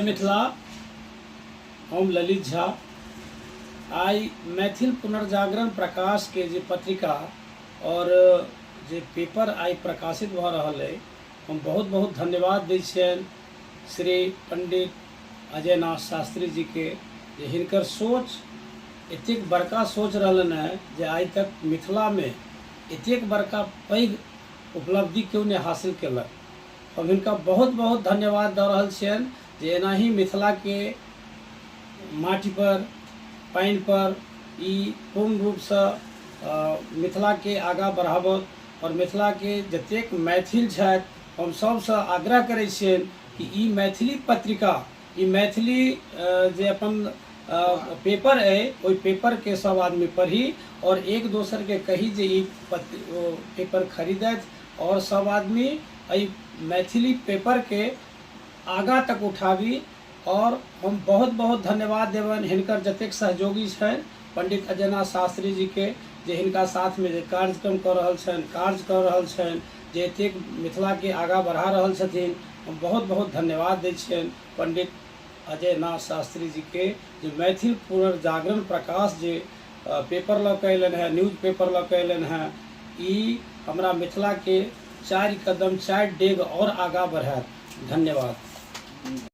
मिथिला। हम ललित झा। आइ मैथिल पुनर्जागरण प्रकाश के जे पत्रिका और जे पेपर आइ प्रकाशित भऽ रहल अइ, हम बहुत बहुत धन्यवाद दै छियनि श्री पंडित अजय नाथ शास्त्री जी के, जे हिनकर सोच एतेक बड़का सोच रहलनि हेँ जे आइ तक मिथिलामे एतेक बड़का पैघ उपलब्धि केओ नहि हासिल केलक। हम हिनका बहुत बहुत धन्यवाद दऽ रहल छियनि जे एनाही मिथिलाके माटिपर पानिपर ई पूर्ण रूपसँ मिथिलाके आगाँ बढ़ाबत। आओर मिथिलाके जतेक मैथिल छथि, हम सभसँ आग्रह करै छियनि कि ई मैथिली पत्रिका, ई मैथिली जे अपन पेपर अइ, ओहि पेपरके सभ आदमी पढ़ी आओर एक दोसरके कही जे ई पेपर खरीदथि आओर सभ आदमी एहि मैथिली पेपरके आगाँ तक उठाबी। आओर हम बहुत बहुत धन्यवाद देबनि हिनकर जतेक सहयोगी छनि पंडित अजयनाथ शास्त्री जीके, जे हिनका साथमे जे कार्यक्रम कऽ रहल छनि, कार्य कऽ रहल छनि, जे एतेक मिथिलाके आगाँ बढ़ा रहल छथिन। हम बहुत बहुत धन्यवाद दै छियनि पंडित अजयनाथ शास्त्री जीके, जे मैथिल पुनर्जागरण प्रकाश जे पेपर लऽ कऽ अयलनि हेँ, न्यूज पेपर लऽ कऽ अयलनि हेँ, ई हमरा मिथिलाके 4 कदम 4 डेग आओर आगाँ बढ़ायत। धन्यवाद।